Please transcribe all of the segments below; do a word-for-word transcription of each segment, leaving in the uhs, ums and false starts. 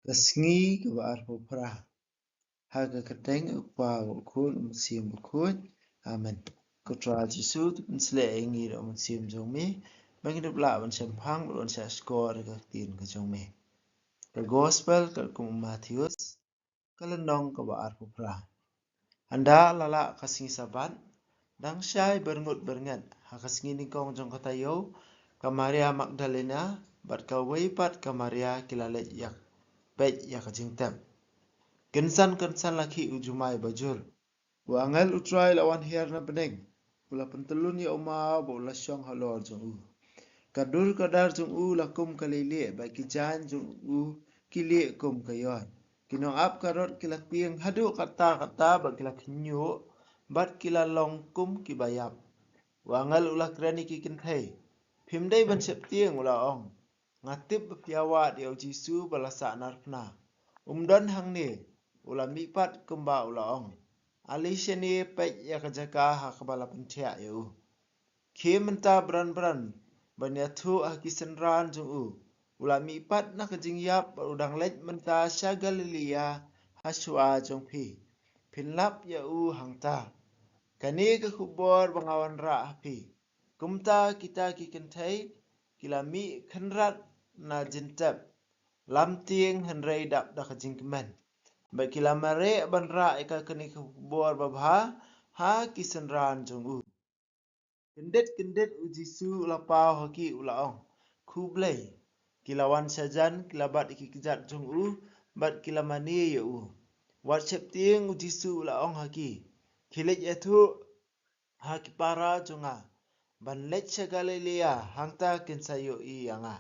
Ka sngi kaba arphew phra. Ha ka kyrteng u Kpa, u Khun, u Mynsiem Bakhuid. Amen. Ko Trai Jisu, to pynsleh ïa ngi da u Mynsiem jong me, ba ngin ïoh lah ban shemphang, ban shah shkor ïa ka ktien ka jong me. Ka Gospel katkum u Mathaios, ka lynnong kaba arphew phra. Hynda la lah ka sngi Sabbath, dang shai byrngut byrnget, ha ka sngi nyngkong jong ka taïew, ka Maria Magdalena bad kawei pat ka Maria ki la leit ïa, peit ïa ka jingtep. Kynsan kynsan la khih u jumai bajur. U angel u Trai la wan hiar na bneng, u la pyntyllun ïa u maw bad u la shong halor jong u. Ka dur ka dar jong u la kum ka leilieh, bad ki jaiñ jong u ki lieh kum ka ïor. Ki nongap ka rot ki la tieng haduh katta katta bad ki la khynñiuh, bad ki la long kum kiba ïap. U angel u la kren ïa ki kynthei. Phim dei ban sheptieng, u la ong. Nga tip ba phi ïawad ïa u Jisu ba la sah narphna. Um don hangne, u la mihpat kumba u la ong. Ale shane peit ïa ka jaka ha kaba la pynthiah ïa u. Khie mynta bran bran ban ïathuh ha ki synran jong u. U la mihpat na ka jingïap bad u dang leit mynta sha Galilea ha shuwa jong phi. Phin lap ïa u hangta. Kane ka khubor ba nga wanrah ha phi. Kumta kita ki kynthei ki la mih khynrat na jingtep. Lam tieng hynrei dap da ka jingkmen. Bad ki la mareh ban rah ïa ka kane ka khubor babha ha ki synran jong u. Kyndit kyndit u Jisu u la paw ha ki, u la ong. Khublei. Ki la wan shajan, ki la bat ïa ki kjat jong u, bad ki la mane ïa u. Wat sheptieng, u Jisu u la ong ha ki. Khie leit ïathuh ha ki para jong nga ban leit sha Galilea, hangta kin sa ïohi ïa nga.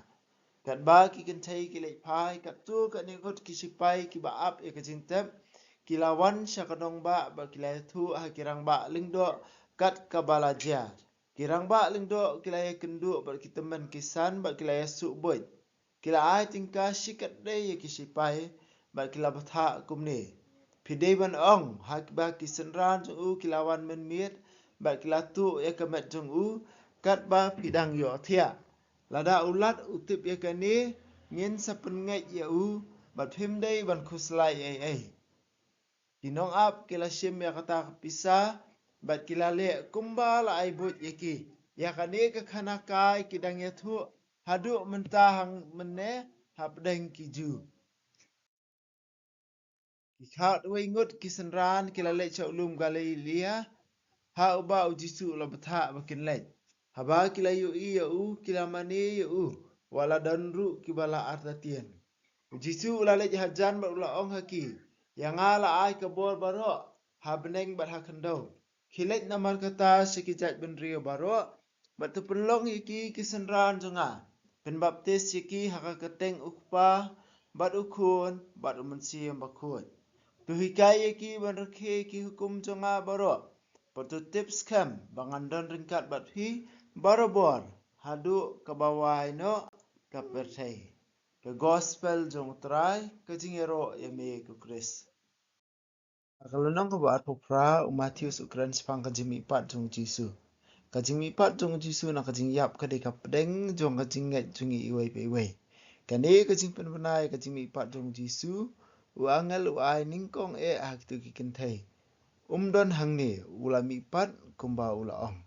Katba ki kynthei ki leit phai, katto katne ngut ki shipai kiba ap ïa ka jingtep ki la wan sha ka nongbah bad ki la ïathuh ha ki rangbah lyngdoh kat kaba la jia. Ki rangbah lyngdoh ki la ïakynduh bad ki tymmen ki san bad ki la ïasuh buit. Ki la ai tyngka shikatdei ïa ki shipai bad ki la bthah kumne. Phi dei ban ong ha kiba ki synran jong u ki la wan mynmiet bad ki la tuh ïa ka met jong u katba phi dang ïohthiah. Lada u Lat u tip ïa kane, ngin sa pynngeit ïa u bad phim dei ban khuslai ei ei. Ki nongap ki la shim ïa kata ka pisa bad ki la leh kumba la ai buit ïa ki. Ïa kane ka khana kai ki dang ïathuh haduh mynta hangne hapdeng ki Jiw. Ki khatwei ngut ki synran ki la leit sha u lum Galilea, ha uba u Jisu u la bthah ba kin leit. Haba ki la ïohi ïa u, ki la mane ïa u, wat la don ruh kiba la artatien. U Jisu u la leit hajan bad u la ong ha ki, ïa nga la ai ka bor baroh ha bneng bad ha khyndew. Khie leit namar kata sha ki jaitbynriew baroh bad to pynlong ïa ki ki synran jong nga. Pynbaptis ïa ki ha ka kyrteng u Kpa bad u Khun bad u Mynsiem Bakhuid. To hikai ïa ki ban rakhe ki hukum jong nga baroh. Bad to tip skhem ba ngan don ryngkat bad phi barabor haduh kaba wai noh ka pyrthei. Ka Gospel jong u Trai, ka jingïaroh ïa me ko Khrist. Ha ka lynnong kaba arphew phra, u Mathaios u kren shaphang ka jingmihpat jong u Jisu. Ka jingmihpat jong u Jisu na ka jingïap ka dei ka pdeng jong ka jingngeit jong ngi iwei pa iwei. Kane ka jingpynbna ïa ka jingmihpat jong u Jisu, u angel u ai nyngkong eh ha kito ki kynthei. Um don hangne, u la mihpat kumba u la ong.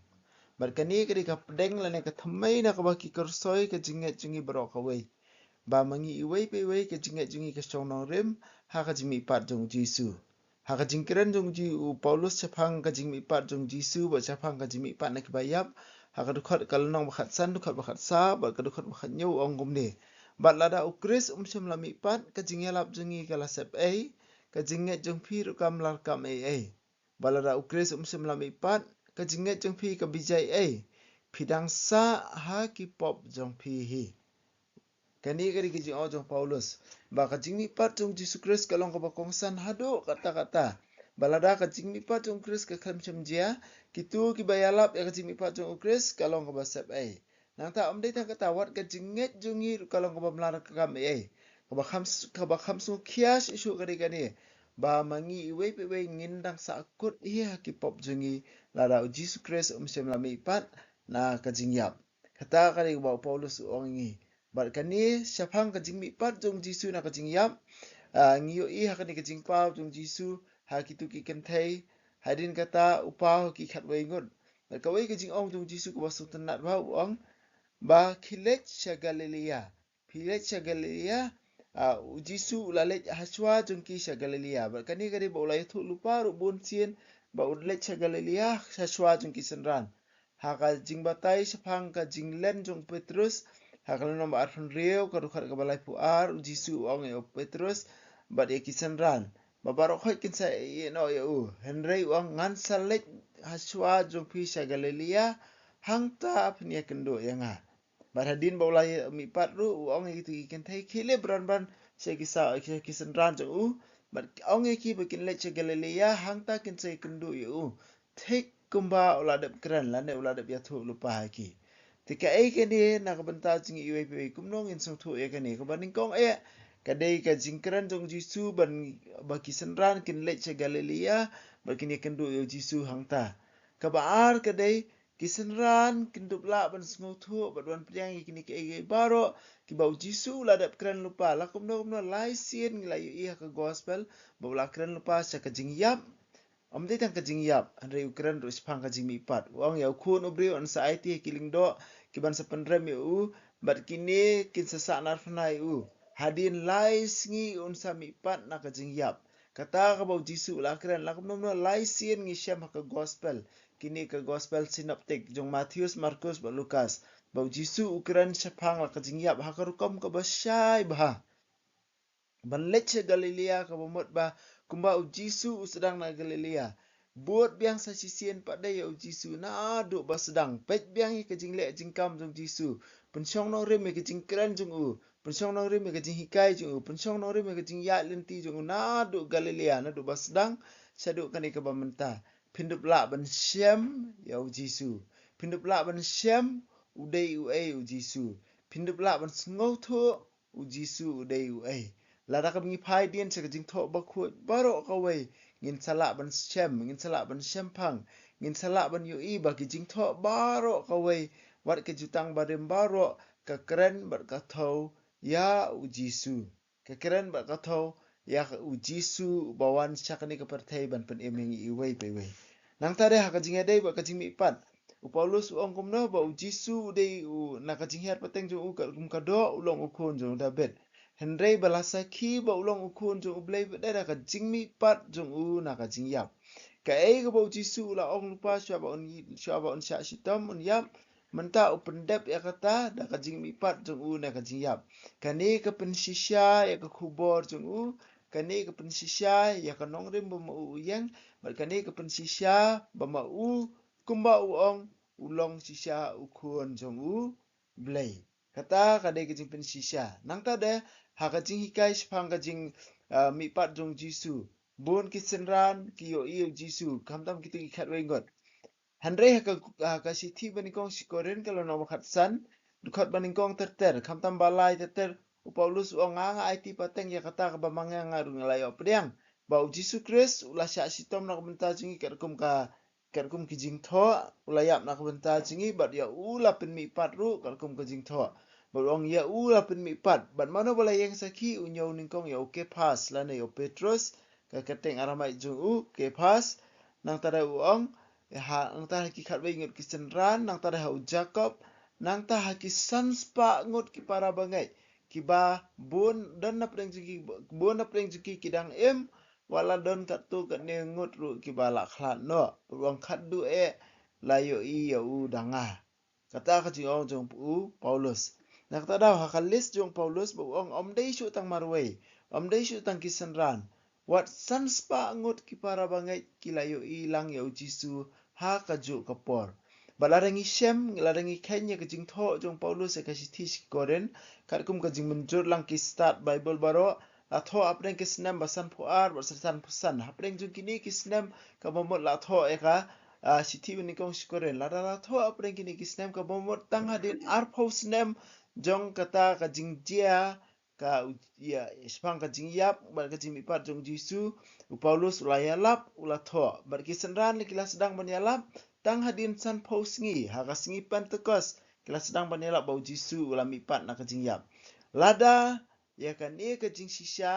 Bad kane ka dei ka pdeng lane ka thymmei na kaba ki kyrsoi ka jingngeit jong ngi baroh kawei. Ba ma ngi iwei pa iwei ka jingngeit jong ngi ka shong nongrim ha ka jingmihpat jong u Jisu. Ha ka jingkren jong u Paulus shaphang ka jingmihpat jong u Jisu bad shaphang ka jingmihpat na kiba ïap, ha ka dkhot ka lynnong ba khatsan, dkhot ba khatsaw bad ka dkhot ba khathynñiew ong kumne. Bad lada u Khrist um shym la mihpat, ka jingïalap jong ngi ka la sep ei, ka jingngeit jong phi ruh kam la kam ei ei. Bad lada u Khrist um shym la mihpat, ka jingngeit jong phi ka bijai ei. Phi dang sah ha ki pop jong phi hi. Kane ka dei ka jingong jong u Paulus ba ka jingmihpat jong u Jisu Khrist ka long kaba kongsan haduh katta katta. Bad lada ka jingmihpat jong u Khrist ka khlem shym jia, kito kiba ïalap ïa ka jingmihpat jong u Khrist ka long kaba sep ei. Nangta ym dei tang kata, wat ka jingngeit jong ngi ruh ka long kaba mlar kam ei ei. Kaba kham, kaba kham sngewkhia shuh shuh ka dei kane, ba ma ngi iwei pa iwei ngin dang sah kut hi ha ki pop jong ngi lada u Jisu Khrist um shym la mihpat na ka jingïap. Kata ka dei kaba u Paulus u ong ïa ngi. Bad kane shaphang ka jingmihpat jong u Jisu na ka jingïap, ah, ngi ïohi ha kane ka jingpaw jong u Jisu ha kitu ki kynthei, hadien kata u paw ha ki khatwei ngut. Bad kawei ka jingong jong u Jisu kaba sngewtynnat bha, u ong ba khie leit sha Galilea. Khie leit sha Galilea, ah, u Jisu u la leit hashwa jong ki sha Galilea. Bad kane ka dei ba u la ïathuh lypa ruh bun sien ba u leit sha Galilea hashwa jong ki synran. Ha ka jingbatai shaphang ka jinglen jong u Petrus, ha ka lynnong ba arphew hynriew, ka dkhot kaba laiphew ar, u Jisu u ong ïa u Petrus bad ïa ki synran ba baroh khoit kin sa ïehnoh ïa u. Hynrei u ong, ngan sa leit hashwa jong phi sha Galilea, hangta phin ïakynduh ïa nga. Bad hadien ba u la mihpat ruh, u ong ïa kito ki kynthei, khie leit bran bran sha ki sa, ki, ki synran jong u. Bad ong ïa ki ba kin leit sha Galilea, hangta kin sa ïakynduh ïa u, thik kumba u la dep kren lane u la dep ïathuh lypa ha ki. Te kaei kane na ka bynta jong ngi iwei pa iwei, kumno ngin sngewthuh ïa kane? Kaba nyngkong eh, ka dei ka jingkren jong u Jisu ban, ba ki synran kin leit sha Galilea bad kin ïakynduh ïa u Jisu hangta. Kaba ar ka dei, ki synran kin dup lah ban sngewthuh bad ban pdiang ïa kine kiei kiei baroh kiba u Jisu u la dep kren lypa. La kumno kumno, lai sien ngi la ïohi ha ka gospel ba u la kren lypa sha ka jingïap. Ym dei tang ka jingïap, hynrei u kren ruh shaphang ka jingmihpat. U ong, ïa u Khun u briew yn sa aiti ha ki lyngdoh ki ban sa pynrem ïa u, bad kine kin sa sahnarphna ïa u. Hadien lai sngi un sa mihpat na ka jingïap. Kata kaba u Jisu u la kren, la kumno kumno, lai sien ngi shem ha ka gospel, kine ka gospel synoptic jong Mathaios, Markos bad Lukas, ba u Jisu u kren shaphang la ka jingïap ha ka rukom kaba shai bha. Ban leit sha Galilea, kaba mut ba kumba u Jisu u sdang na Galilea. Bud biang sa shisien pat de ïa u Jisu naduh ba sdang. Peit biang ïa ka jingleh jingkam jong u Jisu. Pynshong nongrim ïa ka jingkren jong u. Pynshong nongrim ïa ka jinghikai jong u. Pynshong nongrim ïa ka jingïaid lynti jong u naduh Galilea, naduh ba sdang shaduh kane kaba mynta. Phin dup lah ban shem ïa u Jisu. Phin dup lah ban shem u dei uei u Jisu. Phin dup lah ban sngewthuh u Jisu u dei uei. Lada kaba ngi phai dien sha ka Jingthoh Bakhuid baroh kawei, ngin sa lah ban shem, ngin sa lah ban shemphang, ngin sa lah ban ïohi ba ki jingthoh baroh kawei, wat ka Jutang Barim baroh, ka kren bad ka thew ïa u Jisu. Ka kren bad ka thew ïa u Jisu uba wan sha kane ka pyrthei ban pynim ïa ngi iwei pa iwei. Nangta de ha ka jingïadei bad ka jingmihpat, u Paulus u ong kumno, ba u Jisu u dei u, na ka jinghiar pateng jong u, katkum ka doh u long u khun jong u Dabid. Hynrei ba la sakhi ba u long u khun jong u Blei pat de da ka jingmihpat jong u na ka jingïap. Kaei kaba u Jisu u la ong lypa shuwa ba un, shuwa ba un shah shitom, un ïap, mynta u pyndep ïa kata da ka jingmihpat jong u na ka jingïap. Kane ka pynshisha ïa ka khubor jong u, kane ka pynshisha ïa ka nongrim ba ma u u ïeng, bad kane ka pynshisha ba ma u, kumba u ong, u long shisha u khun jong u Blei. Kata ka dei ka jingpynshisha. Nangta de ha ka jinghikai shaphang ka jing, ah, mihpat jong u Jisu. Bun ki synran ki ïohi ïa u Jisu, khamtam kito ki khatwei ngut. Hynrei ha ka, ha ka shithi banyngkong sha ki Korinth ka lynnong ba khatsan, dkhot banyngkong ter ter, khamtam ba lai ter ter, u Paulus u ong, nga nga aiti pateng ïa kata kaba ma nga nga ruh nga la ïoh pdiang, ba u Jisu Khrist u la shah shitom na ka bynta jong ngi katkum ka, katkum ki jingthoh, u la ïap na ka bynta jong ngi, bad ïa u la pynmihpat ruh katkum ka jingthoh. Bad u ong ïa u la pynmihpat, bad mano ba la ïeng sakhi, u ñiew nyngkong ïa u Kephas, lane ïa u Petrus, ka kyrteng Aramaik jong u, Kephas, nangta de u ong, ha, nangta ha ki khatwei ngut ki synran, nangta de ha u Jakob, nangta ha ki san spah ngut ki para bangeit, kiba bun don na pdeng jong ki, bun na pdeng jong ki ki dang im, wat la don katto katne ngut ruh kiba la khlad noh, ruh ong khatduh eh la ïohi ïa u da nga. Kata ka jingong jong u Paulus. Na kata daw ha ka list jong u Paulus ba u ong ym dei shuh tang marwei, ym dei shuh tang ki synran. Wat san spah ngut ki para bangeit ki la ïohi lang ïa u Jisu ha kajuh ka por. Bad lada ngi shem, lada ngi kheiñ ïa ka jingthoh jong u Paulus ïa ka shithi sha ki Korinth, katkum ka jingmynjur lang ki stad Baibl baroh, la thoh hapdeng ki snem ba sanphew ar bad sanphew san. Hapdeng jong kine ki snem kaba mut la thoh ïa ka, ah, shithi banyngkong sha ki Korinth. Lada la thoh hapdeng kine ki snem kaba mut tang hadien arphew snem jong kata ka jingjia ka u-, ïa, shaphang ka jingïap bad ka jingmihpat jong u Jisu, u Paulus u la ïalap, u la thoh. Bad ki synran ki la sdang ban ïalap tang hadien sanphew sngi, ha ka sngi Pentekost, ki la sdang ban ïalap ba u Jisu u la mihpat na ka jingïap. Lada ïa kane ka jingshisha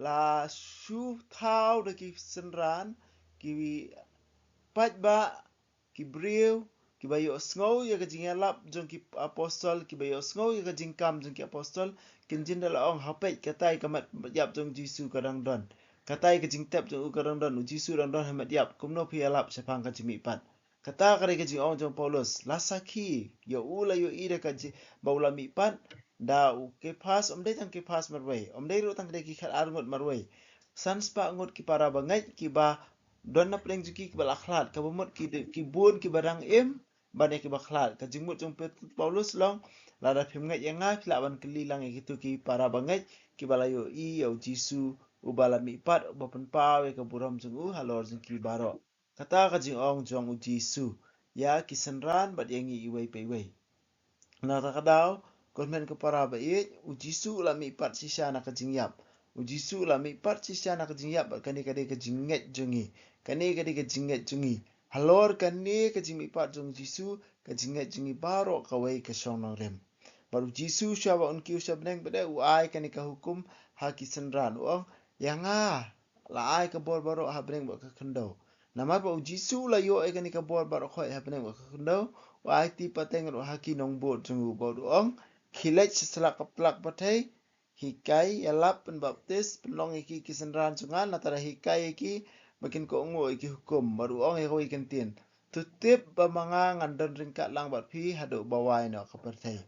la shu thaw da ki synran, ki paidbah, ki briew kiba ïohsngew ïa ka jingïalap jong ki apostol, kiba ïohsngew ïa ka jingkam jong ki apostol, kin jin da la ong, ha peit, katai ka met ïap jong u Jisu ka dang don. Katai ka jingtep jong u ka dang don, u Jisu dang don ha met ïap, kumno phi ïalap shaphang ka jingmihpat? Kata ka dei ka jingong jong u Paulus, la sakhi ïa u, la ïohi da ka jing ba u la mihpat da u Kephas, ym dei tang Kephas marwei, ym dei ruh tang da ki khat ar ngut marwei, san spah ngut ki para bangeit kiba don na pdeng jong ki kiba la khlad, kaba mut ki, ki bun kiba dang im ban ïa kiba khlad. Ka jingmut jong Pet-, Paulus long, lada phim ngeit ïa nga, phi lah ban kylli lang ïa kito ki para bangeit kiba la ïohi ïa u Jisu uba la mihpat, uba pynpaw ïa ka burom jong u halor jong ki baroh. Kata ka jingong jong u Jisu ïa ki synran bad ïa ngi iwei pa iwei. Na kata ka daw, ko hynmen ko para ba ïeit, u Jisu u la mihpat shisha na ka jingïap. U Jisu u la mihpat shisha na ka jingïap, bad kane ka dei ka jingngeit jong ngi. Kane ka dei ka jingngeit jong ngi. Halor kane ka jingmihpat jong u Jisu, ka jingngeit jong ngi baroh kawei ka shong nongrim. Bad u Jisu shuwa ba un kiew sha bneng pat de, u ai kane ka hukum ha ki synran, u ong, ïa nga la ai ka bor baroh ha bneng bad ka khyndew. Namar ba u Jisu u la ïoh ïa kane ka bor baroh khoit ha bneng bad ka khyndew, u ai kti pateng ruh ha ki nongbud jong u, bad u ong, khie leit sha slap ka, slap ka pyrthei, hikai, ïalap, pynbaptis, pynlong ïa ki ki synran jong nga, nangta da hikai ïa ki ba kin kohnguh ïa ki hukum. Bad u ong ïa kawei ka ktien, to tip ba ma nga ngan don ryngkat lang bad phi haduh ba wai noh ka pyrthei.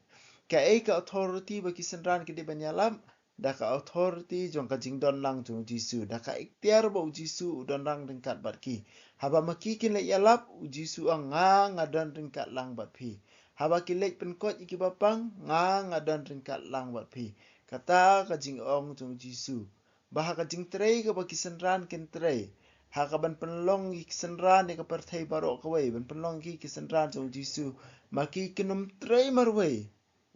Kaei ka authority ba ki synran ki dei ban ïalap? Da ka authority jong ka jingdon lang jong u Jisu, da ka iktiar ba u Jisu u don lang ryngkat bad ki. Haba ma ki kin leit ïalap, u Jisu u ong, nga, nga don ryngkat lang bad phi. Haba ki leit pynkoit ïa kiba pang, nga, nga don ryngkat lang bad phi. Kata ka jingong jong u Jisu. Ba ha ka jingtrei kaba ki synran kin trei, ha kaban pynlong ïa ki synran ïa ka pyrthei baroh kawei, ban pynlong ïa ki ki synran jong u Jisu, ma ki kin ym trei marwei,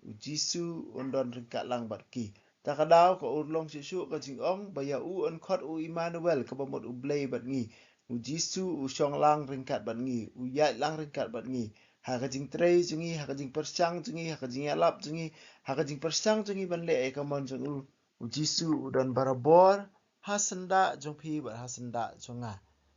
u Jisu un don ryngkat lang bad ki. Ta ka daw ka urlong shuh shuh ka jingong ba ïa u un khot u Immanuel, kaba mut u Blei bad ngi. U Jisu u shong lang ryngkat bad ngi, u ïaid lang ryngkat bad ngi. Ha ka jingtrei jong ngi, ha ka jingpyrshang jong ngi, ha ka jingïalap jong ngi, ha ka jingpyrshang jong ngi ban leh ïa ka mon jong u, u Jisu u don barabor ha syndah jong phi bad ha syndah jong nga.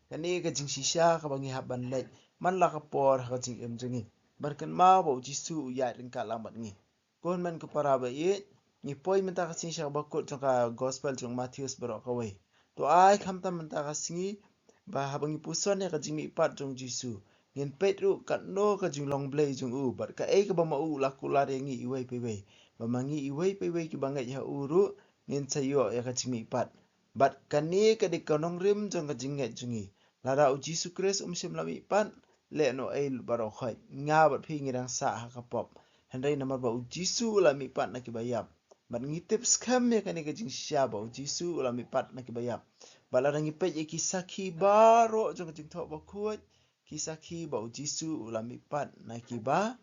Kane ka jingshisha kaba ngi hap ban leit man la ka por ha ka jingim jong ngi, ban kynmaw ba u Jisu u ïaid ryngkat lang bad ngi. Ko hynmen ko para ba ïeit, ngi poi mynta ka sngi sha kaba kut jong ka gospel jong u Mathaios baroh kawei. To ai khamtam mynta ka sngi ba haba ngi puson ïa ka jingmihpat jong u Jisu, ngin peit ruh katno ka jinglong Blei jong u, bad kaei kaba ma u u la kular ïa ngi iwei pa iwei, ba ma ngi iwei pa iwei kiba ngeit ha u ruh ngin sa ïoh ïa ka jingmihpat. Bad kane ka dei ka nongrim jong ka jingngeit jong ngi. Lada u Jisu Khrist um shym la mihpat, lehnohei baroh khoit, nga bad phi ngi dang sah ha ka pop. Hynrei namar ba u Jisu u la mihpat na kiba ïap, bad ngi tip skhem ïa kane ka jingshisha ba u Jisu u la mihpat na kiba ïap. Bad lada ngi peit ïa ki sakhi baroh jong ka Jingthoh Bakhuid, ki sakhi ba u Jisu u la mihpat na kiba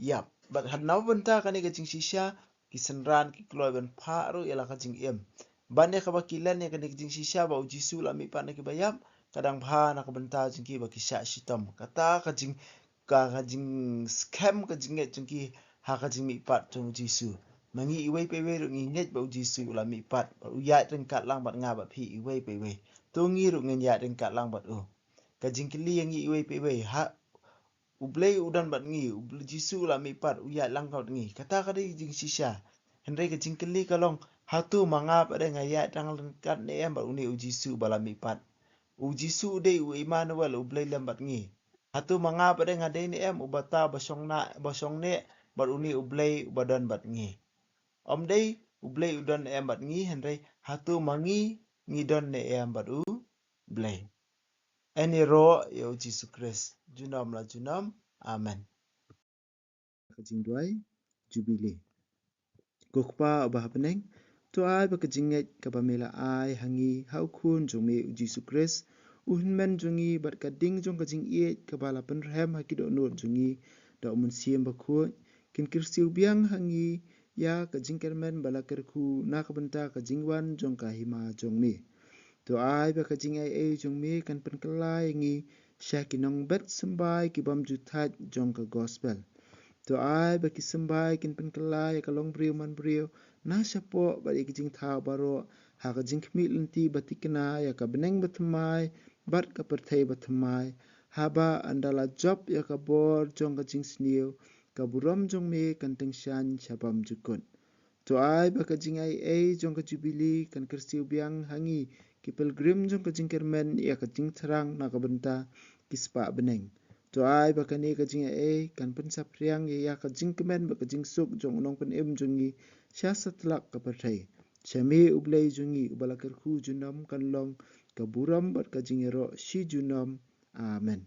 ïap. Bad ha na bynta kane ka jingshisha, ki synran ki kloi ban phah ruh ïa la ka jingim. Ban ïa kaba ki len ïa kane ka jingshisha ba u Jisu u la mihpat na kiba ïap, ka dang bha na ka bynta jong ki ba ki shah shitom. Kata ka jing, ka, ka jingskhem ka jingngeit jong ki ha ka jingmihpat jong u Jisu. Ma ngi iwei pa iwei ruh ngi ngeit ba u Jisu u la mihpat, bad u ïaid ryngkat lang bad nga bad phi iwei pa iwei. To ngi ruh ngin ïaid ryngkat lang bad u. Ka jingkylli ïa ngi iwei pa iwei, ha, u Blei u don bad ngi, u Blei Jisu u la mihpat, u ïaid lang bad ngi. Kata ka dei jingshisha. Hynrei ka jingkylli ka long, hato ma nga pat de nga ïaid tang ryngkat ne em bad une u Jisu ba la mihpat? U Jisu u dei u Immanuel, u Blei lem bad ngi. Hato ma nga pat de nga dei ne em uba ta ba shong na, ba shong neh bad une u Blei uba don bad ngi? Ym dei u Blei u don ne em bad ngi, hynrei hato ma ngi ngi don ne em bad u Blei? Yn ïaroh ïa u Jisu Khrist junom la junom. Amen. Ka jingduwai Jubili. Ko Kpa uba ha bneng, to ai ba ka jingngeit kaba me la ai ha ngi ha u Khun jong me u Jisu Khrist, u Hynmen jong ngi, bad ka ding jong ka jingïeit kaba la pynrhem ha ki dohnud jong ngi da u Mynsiem Bakhuid, kin kyrsiew biang ha ngi ïa ka jingkyrmen ba la kyrkhu na ka bynta ka jingwan jong ka Hima jong me. To ai ba ka jingai ei jong me kan pynkylla ïa ngi sha ki nongbet symbai ki bym ju thait jong ka gospel. To ai ba ki symbai kin pynkylla ïa ka long briew man briew na shapoh bad ïa ki jingthaw baroh ha ka jingkhmih lynti ba thikna ïa ka bneng ba thymmai bad ka pyrthei ba thymmai, haba ynda la jop ïa ka bor jong ka jingsniew, ka burom jong me kan tyngshaiñ sha bymjukut. To ai ba ka jingaiei jong ka jubili kan kyrsiew biang ha ngi ki pilgrim jong ka jingkyrmen ïa ka jingthrang na ka bynta ki spah bneng. To ai ba kane ka jingaiei kan pynsaphriang ïa ka jingkmen bad ka jingsuk jong u nongpynim jong ngi sha satlak ka pyrthei. Sha me u Blei jong ngi uba la kyrkhu junom kan long ka burom bad ka jingïaroh shi junom. Amen.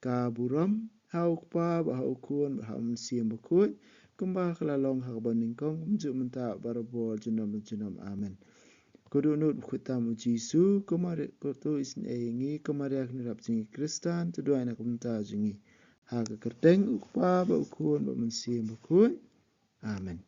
Ka burom ha u Kpa bad ha u Khun bad ha u Mynsiem Bakhuid, kumba ka la long ha kaba nyngkong, kumjuh mynta, barabor, junom junom. Amen. Ko dohnud bakhuid tam u Jisu, ko Maria, ko to isynei ïa ngi, ko Maria kynrap jong ngi Khristan, to duwai na ka bynta jong ngi. Ha ka kyrteng u Kpa bad u Khun bad u Mynsiem Bakhuid. Amen.